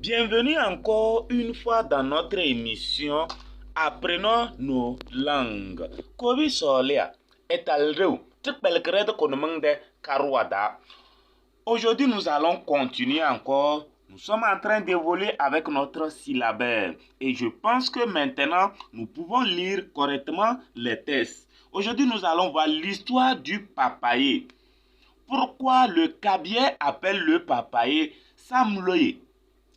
Bienvenue encore une fois dans notre émission Apprenons nos langues. Kobi Solia est al Aujourd'hui, nous allons continuer encore. Nous sommes en train d'évoluer avec notre syllabaire. Et je pense que maintenant, nous pouvons lire correctement les textes. Aujourd'hui, nous allons voir l'histoire du papayer. Pourquoi le kabyè appelle le papayer Samloye?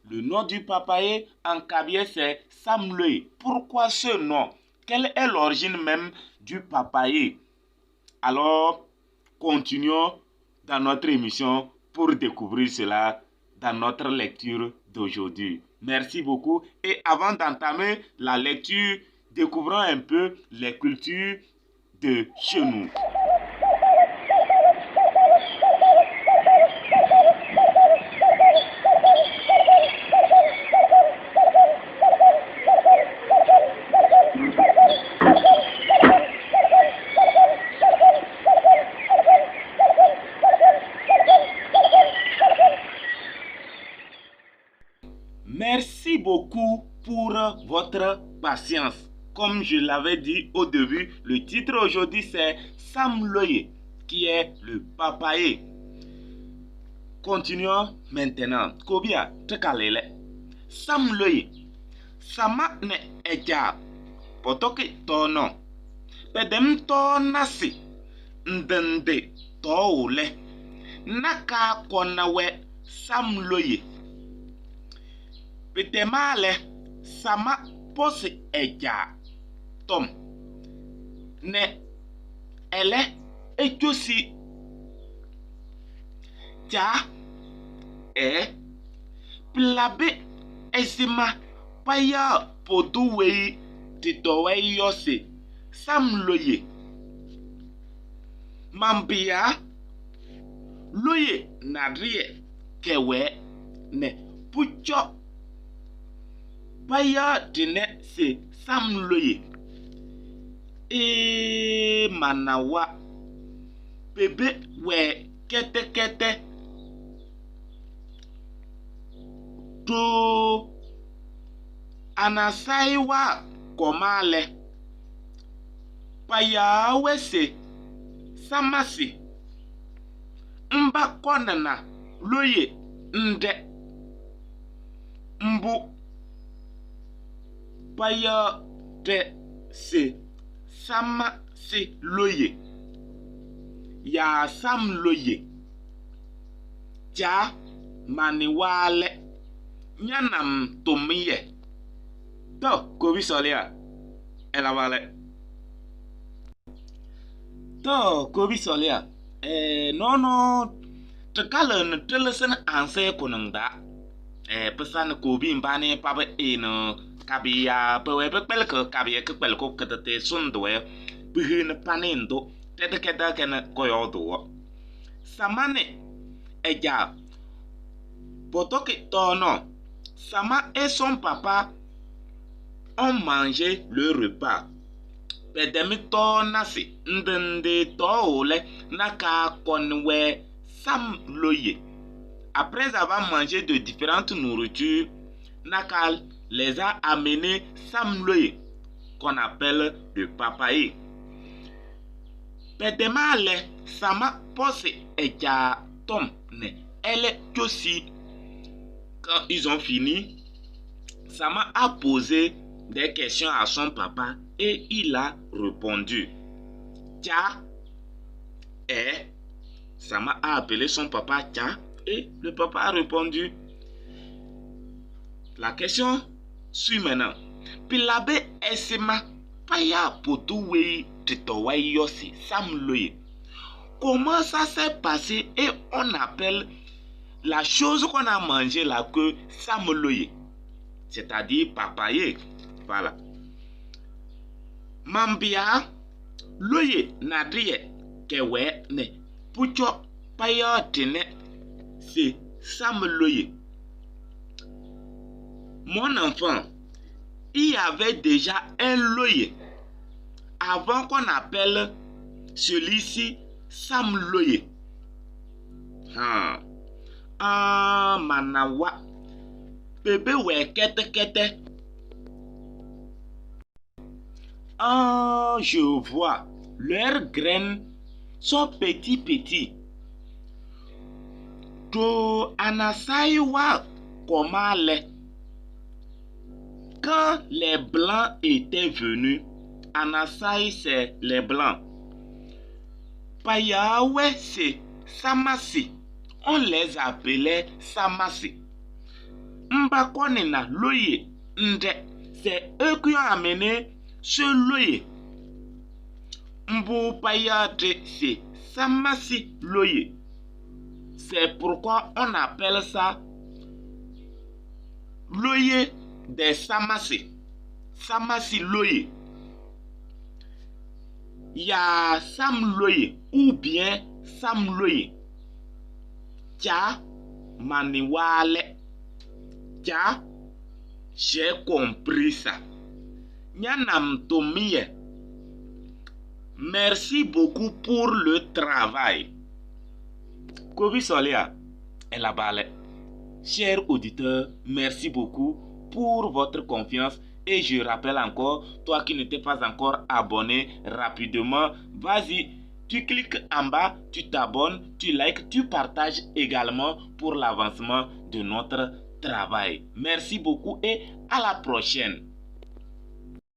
Le nom du papayer en kabyè, c'est Samloye. Pourquoi ce nom? Quelle est l'origine même du papayer? Alors, continuons dans notre émission pour découvrir cela dans notre lecture d'aujourd'hui. Merci beaucoup. Et avant d'entamer la lecture, découvrons un peu les cultures de chez nous. Merci beaucoup pour votre patience. Comme je l'avais dit au début, le titre aujourd'hui c'est Sam Loye, qui est le papaye. Continuons maintenant. Kobia, tekalele. Sam Loye. Sama ne eja. Potoki tono. Pedem to nasi. Ndende to ule. Naka konawe Sam Loye. Petemale sama posi eja tom ne ele echosi ja e plabe esima paya poduwei titowe yose Sam Loye mambia loye nadrie kewe ne pucho Paya dine se Sam Loye. E manawa bebe we kete kete to anasaiwa komale paya wese samasi mba konana loye nde mbu Paya de se sama se loye. Ya Sam Loye. Ja maniwale. Nyanam tomiye. To kobi solia. Ela vale. To kobi solia. Non. Tekale ne telesen anse konangda. Pesan kobi mbane paba eno. Kabia pewe pekpelko kabia kekpelko ketete sundwe puhun panendo teteketa kena koyodo. Samane eja potoki tono. Sama et son papa ont mangé le repas. Pedemi tonasi ndende toole naka konwe Sam Loye. Après avoir mangé de différentes nourritures, Nakal les a amenés Sam Loye, qu'on appelle le papaye. Pedemale sama pose eja tom ne ele chosi. Quand ils ont fini, Sama a posé des questions à son papa et il a répondu. Tcha et Sama a appelé son papa Tcha et le papa a répondu. La question suit maintenant. Pilabe esema paya potuwe titowa yosi Sam Loye. Comment ça s'est passé et on appelle la chose qu'on a mangée là que Sam Loye, c'est-à-dire papaye. Voilà. Mambia Loye nadrie kewe ne pucho paya tene c'est Sam Loye. Mon enfant, il y avait déjà un Loye avant qu'on appelle celui-ci Sam Loye. Ah, Manawa. Bébé wɛ kɛtɛ kɛtɛ. Ah, je vois. Leurs graines sont petits petits. Do Anasaiwa Komale. Quand les Blancs étaient venus, Anasai, c'est les Blancs. Payawe, c'est Samasi. On les appelait Samasi. Mbakonina Loye Nde. C'est eux qui ont amené ce Loye. Mbou c'est Samasi Loye. C'est pourquoi on appelle ça Loye des Samasi. Samasi Loye. Il y a Sam Loye ou bien Sam Loye. Tcha Maniwale. Tcha, j'ai compris ça. Nyanam Tomie. Merci beaucoup pour le travail. Kobi Solia est la balle. Chers auditeurs, merci beaucoup pour votre confiance. Et je rappelle encore, toi qui ne t'es pas encore abonné rapidement, vas-y, tu cliques en bas, tu t'abonnes, tu likes, tu partages également pour l'avancement de notre travail. Merci beaucoup et à la prochaine.